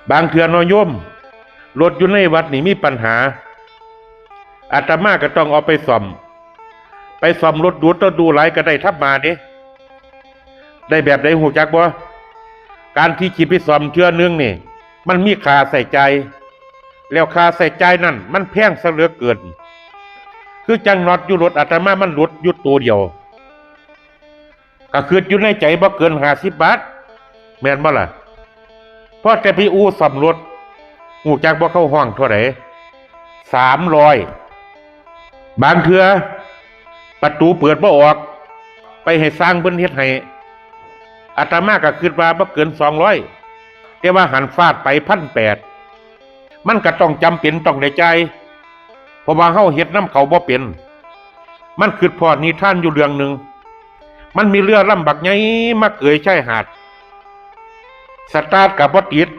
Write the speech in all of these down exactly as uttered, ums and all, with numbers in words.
บางเทื่อเนาะโยม รถอยู่ในวัดนี่มีปัญหา อาตมาก็ต้องเอาไปซ่อม ไปซ่อมรถดูดต่อดูหลายก็ได้ธรรมาเด้ ได้แบบใดฮู้จักบ่ การที่สิไปซ่อมเทื่อหนึ่งนี่ มันมีค่าใช้จ่าย แล้วค่าใช้จ่ายนั่นมันแพงซะเหลือเกิน คือจั่งน็อตอยู่รถอาตมามันหลุดอยู่ตัวเดียว ก็คิดอยู่ในใจบ่เกินห้าสิบบาท แม่นบ่ล่ะ พอแต่ไปอู่ซ่อมรถ ฮู้จักบ่เขาฮ้องเท่าใด สามร้อย บางเทื่อ ประตูเปิดบ่ออก ไปให้ช่างเพิ่นเฮ็ดให้ อาตมาก็คิดว่าบ่เกินสองร้อย แต่ว่าหั้นฟาดไปพันแปด มันก็ต้องจำเป็นต้องได้จ่าย เพราะว่าเฮาเฮ็ดนำเขาบ่เป็น มันคิดพ้อนิทานอยู่เรื่องหนึ่ง มันมีเรือลำบักใหญ่มาเกยชายหาด สตาร์ทก็บ่ติด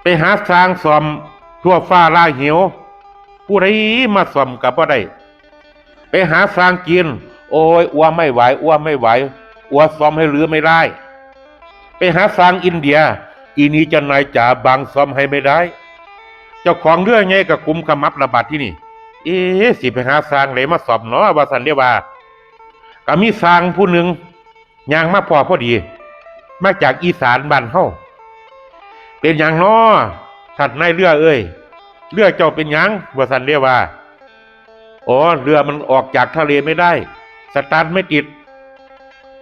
ไปหาช่างซ่อมทั่วฟ้าลาเหว ผู้ใดมาซ่อมก็บ่ได้ ไปหาช่างจีน โอ้ย อัวไม่ไหว อัวไม่ไหว อัวซ่อมให้เรือไม่ได้ ไปหาช่างอินเดีย อีนี้เจ้านายจ๋า บางซ่อมให้ไม่ได้ เจ้าของเรือใหญ่ก็กุมขมับละบาดที่นี่ เอ๊ะ สิไปหาช่างใดมาซ่อมเนาะ ว่าซั่นเด้ว่า ก็มีช่างผู้หนึ่งย่างมาพ้อพอดี มาจากอีสานบ้านเฮา เป็นหยังน้อ ท่านนายเรือเอ้ย เรือเจ้าเป็นหยัง ว่าซั่นเด้ว่า อ๋อ เรือมันออกจากทะเลไม่ได้ สตาร์ทไม่ติด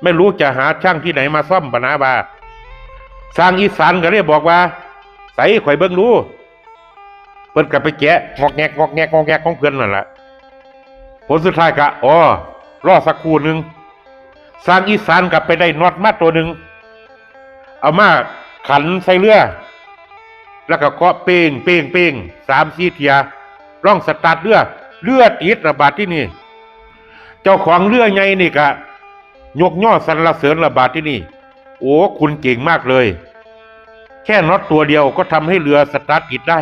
ไม่รู้จะหาช่างที่ไหนมาซ่อม พะนะว่า ช่างอีสานก็เลยบอกว่า ใส ข่อยเบิ่งดู เพิ่นก็ไปแกะงอกแงกงอกแงกงอกแงกของเพิ่นนั่นล่ะ ผลสุดท้ายก็ อ๋อ รอสักครู่หนึ่ง ช่างอีสานก็ไปได้น็อตมาตัวหนึ่ง เอามาขันใส่เรือ แล้วก็เคาะเป้งเป้งเป้ง สามสี่เทื่อ ลองสตาร์ทเรือ เรือติดละบาดที่นี่ เจ้าของเรือใหญ่นี่ก็ยกย่อสรรเสริญละบาดที่นี่ โอ้ คุณเก่งมากเลย แค่น็อตตัวเดียวก็ทำให้เรือสตาร์ทติดได้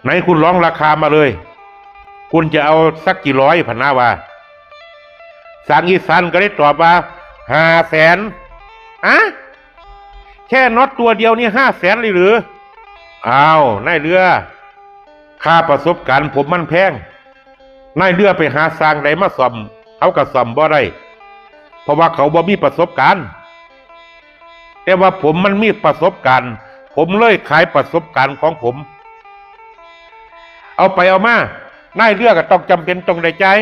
ไหนคุณร้องราคามาเลย คุณจะเอาสักกี่ร้อย พะนะว่า ช่างอีสานก็ได้ตอบว่า ห้าแสน ฮะ แค่น็อตตัวเดียวนี่ห้าแสนเลยหรือ อ้าว นายเรือ ค่าประสบการณ์ผมมันแพง นายเรือไปหาช่างใดมาซ่อม เขาก็ซ่อมบ่ได้ เพราะว่าเขาบ่มีประสบการณ์ แต่ว่าผมมันมีประสบการณ์ ผมเลยขายประสบการณ์ของผม เอาไปเอามา นายเรือก็ต้องจำเป็นต้องได้จ่าย